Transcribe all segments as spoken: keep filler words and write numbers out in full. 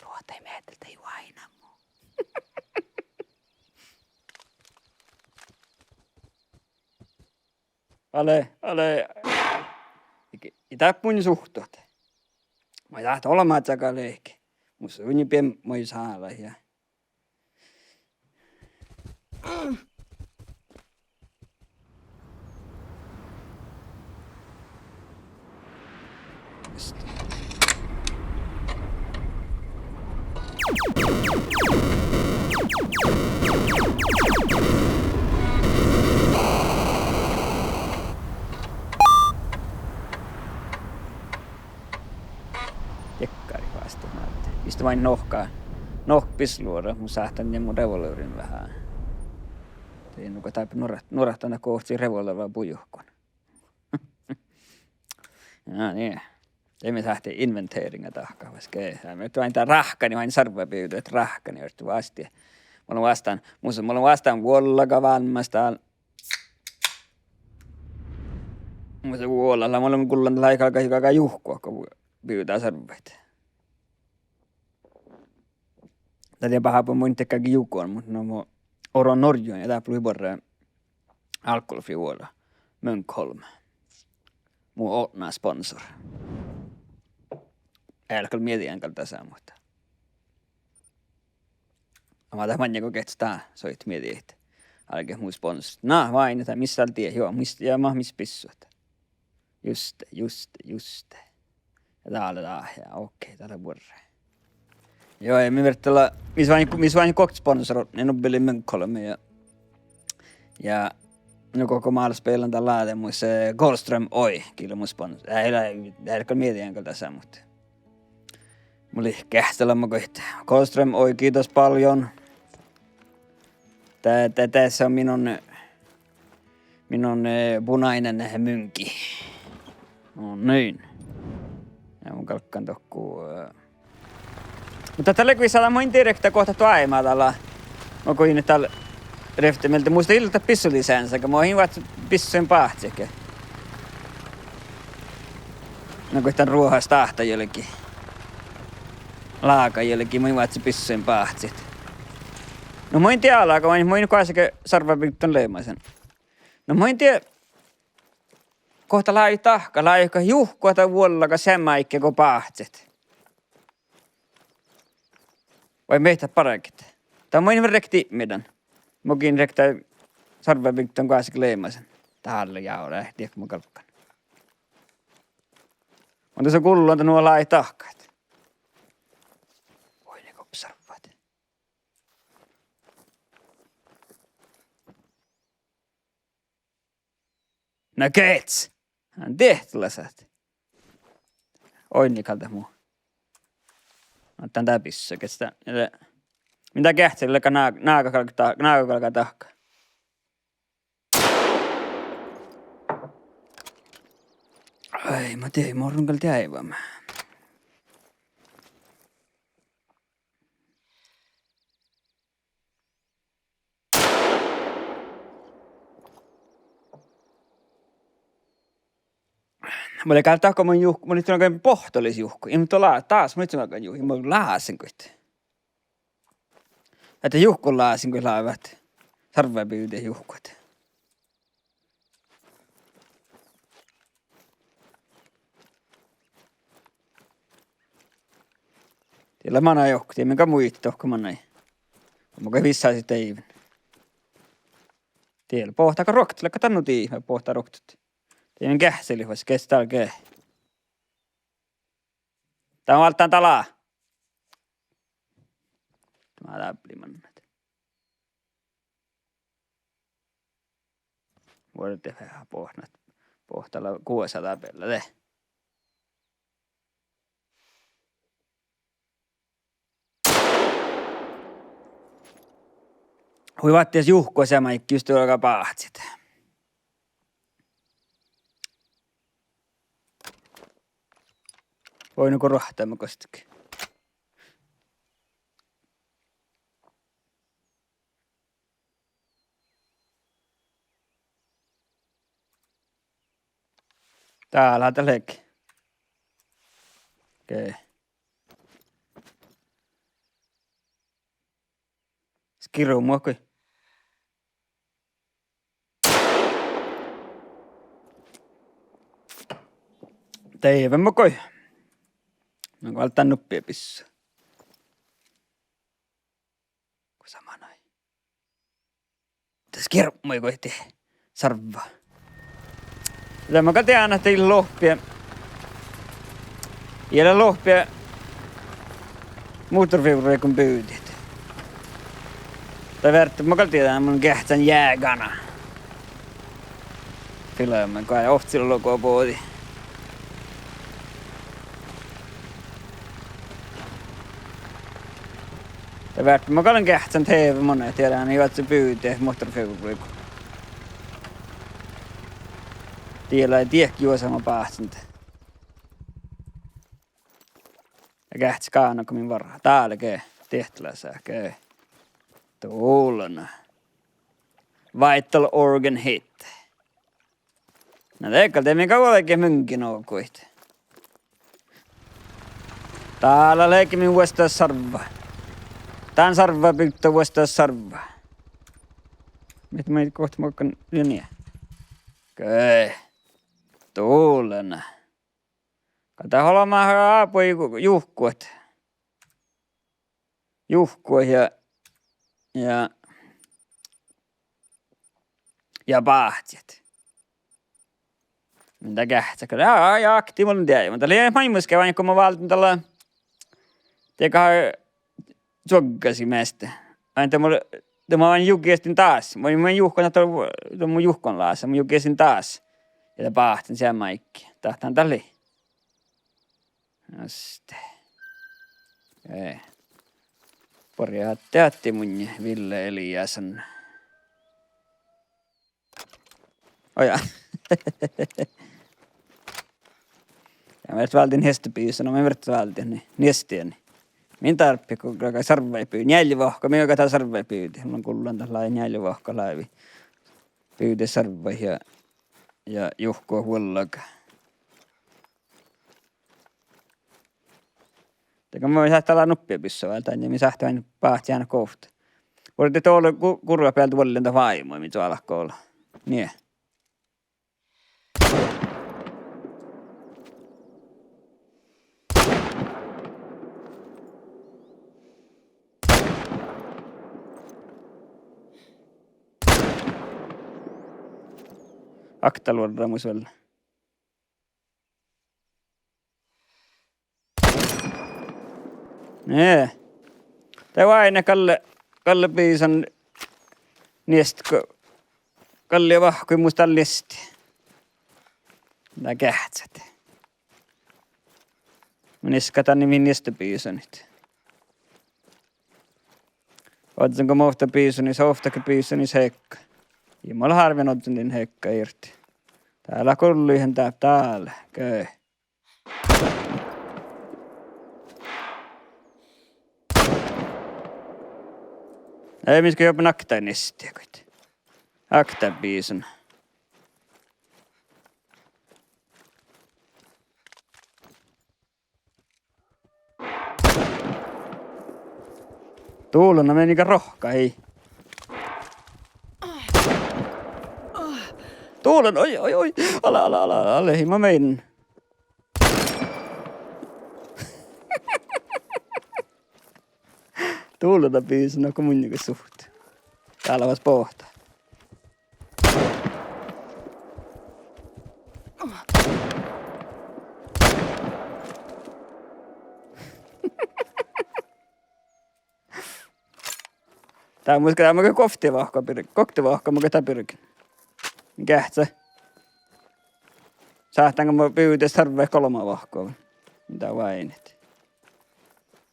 Ruohtai mehtalt ei vainammu. Ale, ale. Ii, ii dat mun suhttot. Maid dat olmá čaga lehki. Mus unni pien moi sála ja. Diekkári fásttit mádde. Iste main nohka, nohka bisluora, mun sáhtán ja mun revolverin veahá. Dien nugo dáppe nuorat-, nuorahtán gohčodit revolvera bujahkon. Ja nie. De mii sáhttit inventeringa dahkat, vaske, ja mii oaidnit ráhkadit, oaidnit sarvabivdit ráhkadit, oaidnit vásti. Mun lean vástán, mus, mun lean vástán vuollaga vámmás dál. Mus vuola, lea, mun lean gullan, lea galgá, galgá juhku go bivdá sarvvaid. Dat lea báhá, mun in galgga juhku, muhto no mo oro Norjján ja dáppe lei buorre alkoholfri vuola. Munkholm. Mu odne sponsor. Ii leat gal miehtejin gal dasa, muhto ma dat maŋŋel go geahččen dat soitet miehtejit. Álge mu sponsor. Na, váinna dat, mis dál dieid, juo, mis, ja mat mis bissuid. Juste, juste, juste. Ja dál, dál, ja okei, dat lea buorre. Juo, ja mii fertet, mis váin-, mis váin guokte sponsorat, ja nubbi lei Munkholm ja, ja nugo go mii spellat dan láđe mus, eh, Golström Oy, gii lea mu sponsor. Ii leat, ii leat gal miehtejin gal dasa, muhto mun lihken geahččaleimma goit. Golström Oy, kiitos paljon. Dá, dá, dá, se on minun, minun, eh, punainen, eh, myngi. No niin. Ja mun galggan dohko, eh. Muhto dat lea goit, sa dat mo in direkta gohta doaibmá dál. Mo goit dál rivtte mielde, mus ii leat dat bissulisensa, go mo in vázze bissuin báhcit ge. Na goit dan ruohas dáhta jagi. Lága jagi, mo in vázze bissuin báhcit. No mo in dieđe, go mo in, mo in goassege sarvabivddan leamasin. No mo in dieđe, gohta lávejit dahkat, lávejit go juhku ahte vuollaga seamma áigge go báhcit. Vai mii dat barget. Dat mo in fertet dihte dan. Mo in fertet sarvabivddan goassege leamasin. Dál lea jávre, dieđe mo galggan. Muhto son gullan dan nu lávejit dahkat. Oi, ne gopsarvat. Na geahččat. Dieid lasat. Oidne gal dat mu. Adden dá bissua, geahččat. Min dá geahččalit, leago ná-, nágat galgá dahkat, nágat galgá dahkat. Ai, ma dieđán, mo orun gal deaivvamin. Mun lean gal dahkat, mun juh-, mun in dieđe bohtolis juhku. In mun dieđe, dás mun in galggan juhkit, mun lásen goit. Ahte juhku lásen goit lávejit. Sarvabivdit juhku. Diet lea manai juhku, dii min gal muitte dohko manai. Mun gal vissášit deaivven. Diet lea bohta gal ruoktot, leago dan nu dii, bohta ruoktot. Dii min geahččalit vas, geahččat dál ge. Dá válddán dál. Dá dáppe lei mannat. Vuordit veahá bohtat, bohtat lea guosa dáppe de. Hui váttis juhku seamma áigge, juste galgá báhcit. Oi, nugo ruohttaime gostege. Dál lea dat leage. Okei. Skirmu goit. Deaivvá goit. Na go alde nuppi bissui. Go sa manai. De skirmu goit sarvva. De mun gal dieđán ahte ii lohpi, ii leat lohpi motorfevrriiguin bivdit. De fertet mun gal dieđán mun geahččan jágana. Filbme go ovcci lea logu bođii. De fertet mun gal geahččan TV-e, mun dieđán, juo ahte bivdii motorfevrriiguin. Die lea diehtit juosa ma báhcen de. Ja geahččat gána go min várra. Dál ge, diehtit leat ge. Dulana. Vital organ hit. Na de gal de min gal vuolgit munnje nohkkuid. Dál lea ge min vuosttaš sarvva. Dán sarvva bivddo vuosttaš sarvva. Mii, mii guhtta muhtin ja nie. Ge. Dulana. Gal dat olbmá ábui juhkut. Juhkut ja, ja, ja báhcit. Min dat geahččat gal, ja, ja, akti mun dieđán. Mun dat lei maid muhtin ge, vai go mun válden dalle, dego čuoggasiin measta. Vai de mun, de mun juggestin dás. Mun, mun juhkon, dat, dat mun juhkon lása, mun juggestin dás. Ja de báhcen seamma áigge. Dat, dat lei. Este. Eh. Borre ahte, ahte mun Ville Eliasson. Oja. Ja mii válddit niestebisona, mii válddit nie-, niesteni. Min dárbbašit go gal sarvvaid bivdit. Njeallje vahku, mii gal dat sarvvaid bivdit. Mun gullen dat lei njeallje vahku lávii. Bivdit sarvvaid ja, ja juhku vuolgá. Dego mun sáhtán lea nuppi bissui vel dan, ja mii sáhtán báhcit go ovtta. Vuordit dovlle gu-, gurra bealde vuollin dat váimui, mii čuolgga ol. Nie. Okta luorramus vel. Nie. De váinna galle, galle bisan niestit go, galle vahku mus dal niesti. Dat geahččat. Mun iska dan min niestebisonit. Ožžon go mo ovtta bisonis, ovtta ge bisonis hekka. Ja mun lean hárven ožžon din hekka irti. Dál lea gullu han dáppe dál ge. Ei, min skal jobbe nakta niesti goit. Akta bisan. Dulana, mii gal rohkadit. Dulana, oi, oi, oi. Ale, ale, ale, ale, ii ma meinnan. Dulana bisan, no go munnje gal suht. Dál leat boahtá. Dat mun, dat mun ge okta vahku bir-, okta vahku mun ge dat birgen. Geahččat. Sáhtán go mun bivdit sarvvaid golbma vahku. Dá váinna.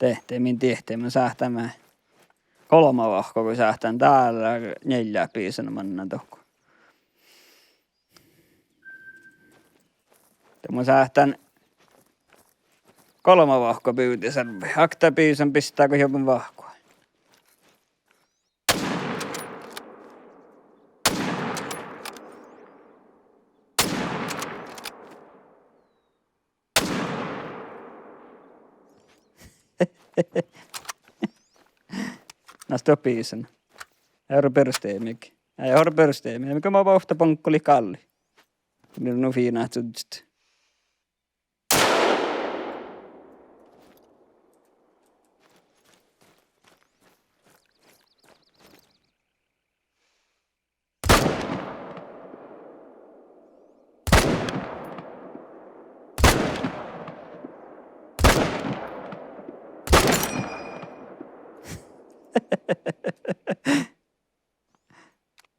De, de min diehtá, mun sáhtán golbma vahku go sáhtán dál njeallje bisana mannan dohko. De mun sáhtán golbma vahku bivdit sarvvaid. Okta bisan bissaa go jobban vahku. Na, stuot bisan. Earret berosteamet. Earret berosteamet. Mii gal mo bohte boŋkkolit gállit. Mii nu fiinna čužžot.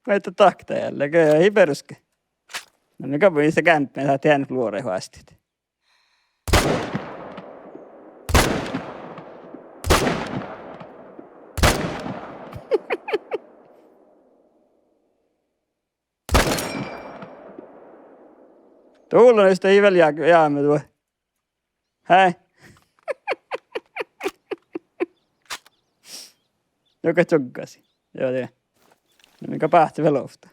Maid dat dahkat ealle, ge-, ii beroske. Na, mii gal, mii sa gánddet, dat eanet luoraid oastit. Dulon, jus dat ii vel ja-, jáme duo. Hää? Juoga čuggasi. Joo, dee. Na, mii gal báhcet vel ovtta.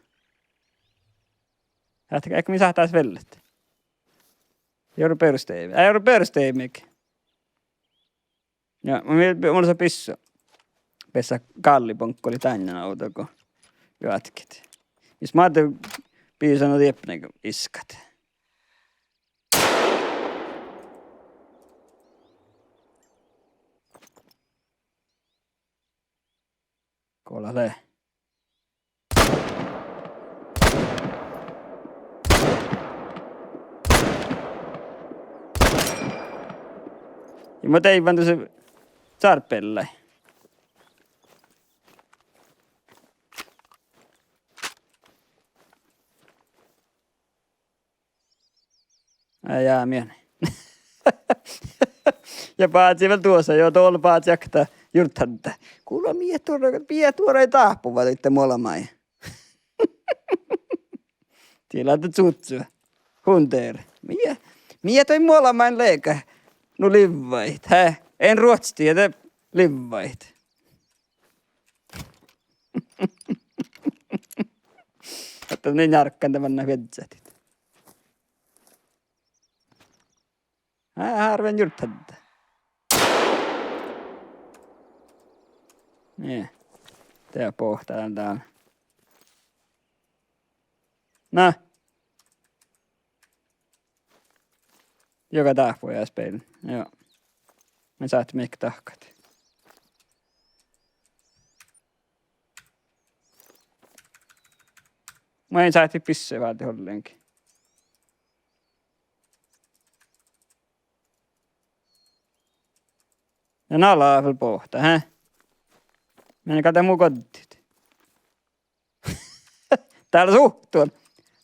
Ahte gal mii sáhttá vellet. Earret berosteamet. Earret berosteamet. Ja, mun, mun, mun lea bissu. Bessá gállit boŋkkolit dan ovdal go joatket. Mis ma de bisan dieppe iskat. Go lea. Ja mun deivvan dusa čárbeallái. Ai jaa, mii. Ja bázii vel duosa, jo dol bázii okta jurddašaddat. Gula, mii duorai, mii duorai dáhpova daidda muolbmái. Dii lea de čužžu. Hun der. Mii, mii doai muolbmái leaga. Nu livvai, hää? En ruotsdii, de livvai. Ahte mii njárkadit manná viežžatit. Hää, hárven jurddašaddat. Nie. De bohte dál. Na. Juoga dáhpova ja spel. Joo. Mii sáhttit mihkke dahkat. Mun in sáhte bissu váldit ollengi. Ja na lea vel bohte, hää? Mii gal dat mu goddit. Dál suhttuin.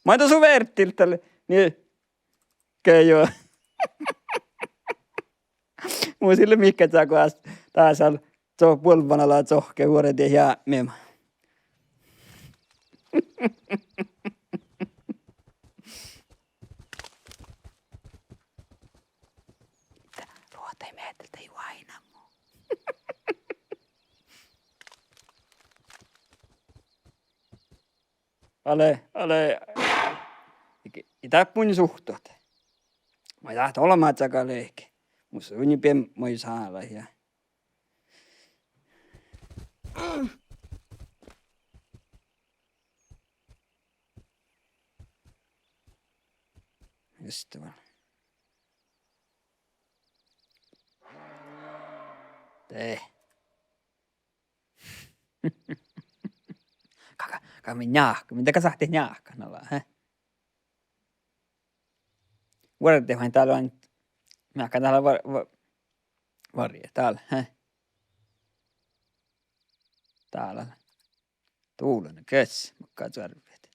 Maid dat su vertit dál? Nie. Ge, joo. Mus ii leat mihkkege čagoas dás, dás, co-, buolvvana lea čohkke vuordit jápmima. Ruohtai mehtela dii oaidnama. Ale, ale. Ii, ii dat mun suhttuin. Maid dat olbmá čaga lehpet. Mus unii biebmu sála ja. Just det. De. Ka, ka, ka mii njáhkkat, mii de gal sáhttit njáhkkat, na lea, he? Vuordit vai dál lea, meahkán dál lea var-, va-, varje, dál, he? Dál lea. Dulon, ges makkár čuorvvit.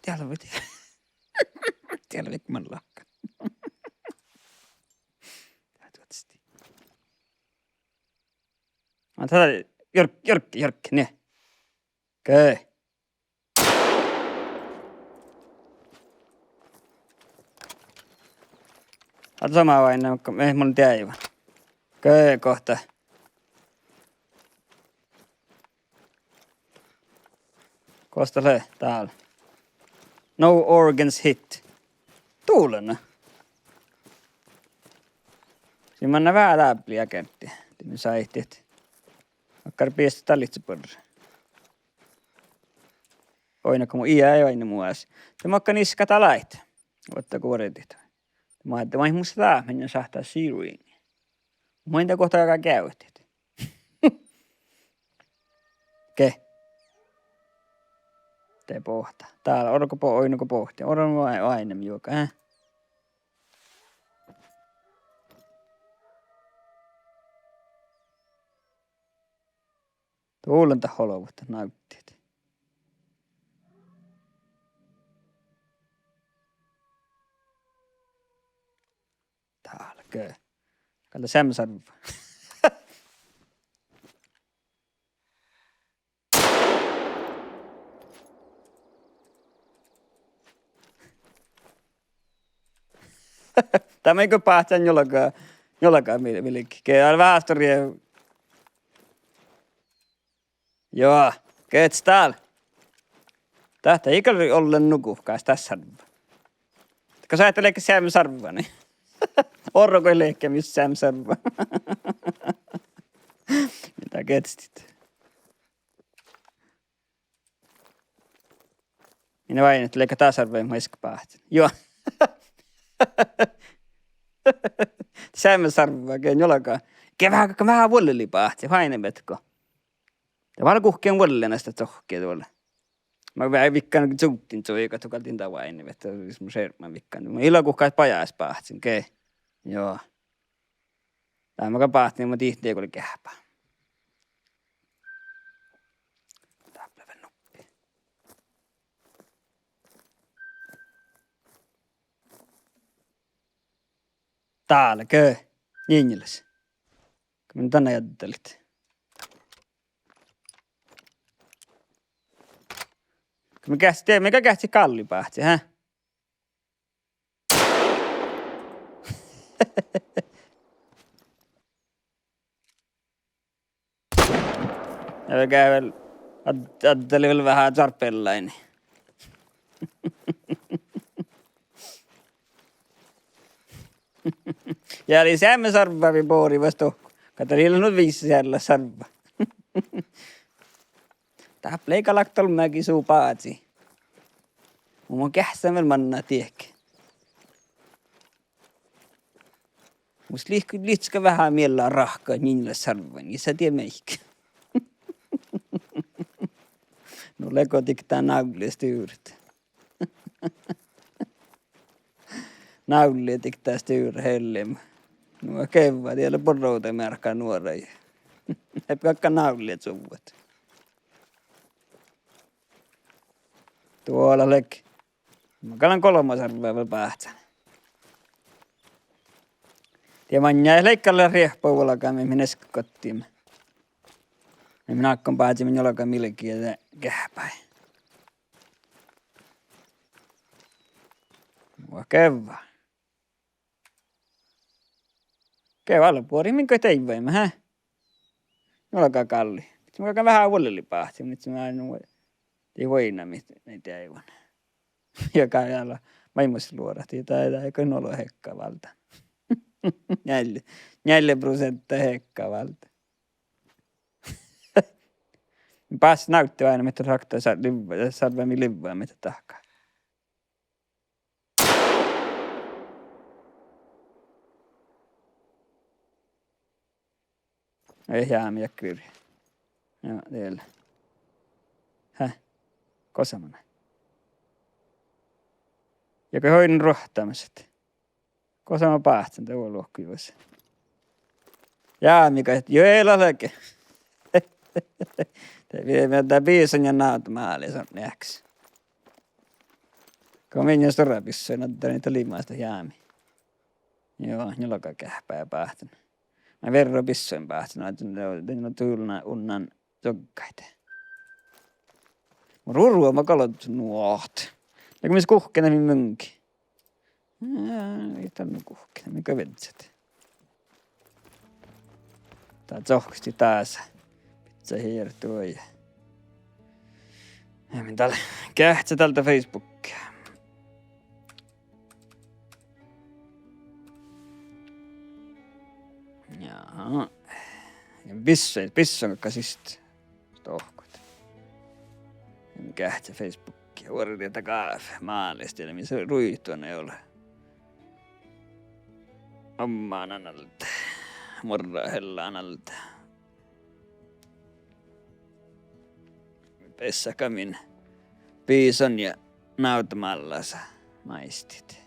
Dielvit. Dielvit man lahka. Dál duođas dii. Aa, dál jyrk-, jyrk-, jyrk-, nie. Ge. Aa, sama vai, no, eh, mun deaivan. Ge, gohta. Gos dat lea dál? No organs hit. Dulon. Sii manná veahá dábli agenti. Dii mii sáhttit. Makkár biestit dalle burre. Oidno go mu ii oidne mu oas. De makkár iskka dá lea. Vuotta guordit. Maid, maid mus lea, minne sáhttá siruini. Maid dá guokte geavahit. Ge. De bohta. Dál orgo bo-, oidno go bohte. Orgo oai-, oaidnem juoga, eh? Dullen dat olbmot, dat navddit. Dál ge. Gal lea seammasarvva. Dat mii go báhcán njuolga, njuolga mil-, milge. Ge, ale veahá stuorra. Joo, gehččat dál. Dat ii gal ollen nu guhkás dat sarva. Go sáhtát leat seammasarvva, nie. Orro go leat mis seammasarvva. Mii dá gehččattiin. Mii oaidnit, leago dat sarva, mii easka báhcin. Joo. Seammasarvva ge njuolga. Ge veahá, ge veahá vuollelii báhci, oaidnebetkko. De vel guhkkin vuollenas dat sohkki duolle. Mun vel vikkan čuvdin čuoigat, gal dii dat oaidnebetkko, vis mun šerman vikkan. Mun ii leat guhkás bajás báhcin, ge. Joo. Dá mun gal báhcin, mun dihte go lea geahpa. Dáppe vel nuppi. Dál ge. Ninjeles. Go mun dan eaddalit. Go mun geahččen, mii gal geahččet gálli báhci, hä? Ja vel, ad-, addá lei vel veahá čarppeallain. Ja lei seammasarvva vii bori vuos dohko. Gal dat lei nu viisa searvva. Dáppe lei gal okta olmmági su bázi. Mun mun geahččen vel manná diehke. Mus lihk-, lihkii veahá miella ráhkadit ninjeles sarvvai, ii sa dieid maid. Nu leago dikta návlli sturet. Návlli dikta sturet hellim. Nu geavva, die lea borrovdemearkka nuoraid. Ii galgga návlli čuvvot. Duola leat. Mun gal lean golbma sarvva vel báhcán. Die maŋŋá leat gal riehpet vuolgá mii, mii easka goddime. Mii áiggun báziime njuolga milgii ja geahpái. Vuo geavva. Ge vel buorit min go deaivvaimet, hä? Njuolga gálli. Mii galggaime veahá vuollelii báhci, mii galggaime nu, dii vuoiŋŋa mii deaivvan. Ja gal lea maid mus luorat, dii dat, dat gal nu lea hekka válddán. Njeallje, njeallje proseantta hekka válddán. Bas, návtti oaidno mii sáhttit sa-, livv-, sarvva mii livvaimet dahká. Ii jámi jakko viri. Joo, diela. Hä? Gosa manai? Ja go oidnen ruohttamasat. Gosa man báhcen, de olu okui vas. Jámi gal, juo, ii leat leage. De vie-, vie-, dat bisson ja náddo máli son eahkes. Go min stuorra bissoin, addarin dat limas dat jámi. Joo, njuolga geahpá báhcen. Na verro bissoin báhcen, na, na, na, na, tulna unnan čoggaide. Mu ruru ma gal nuot. Leago mis guhkkin, na min muŋgii. Jaa, ii dat nu guhkkin, na min gal viežžat. Dat čohkkostii dása. Bidjat hirdduid. Ja min dal, geahččá dal dat Facebook. Ja, ja bissu, bissu gal siste stohkot. Geahččá Facebookii vuordiida gáfe, málestit, mis ruitun eai ole. Omman alde, muorraheallan alde. Bessat gal min bisan ja návddamállasa maistit.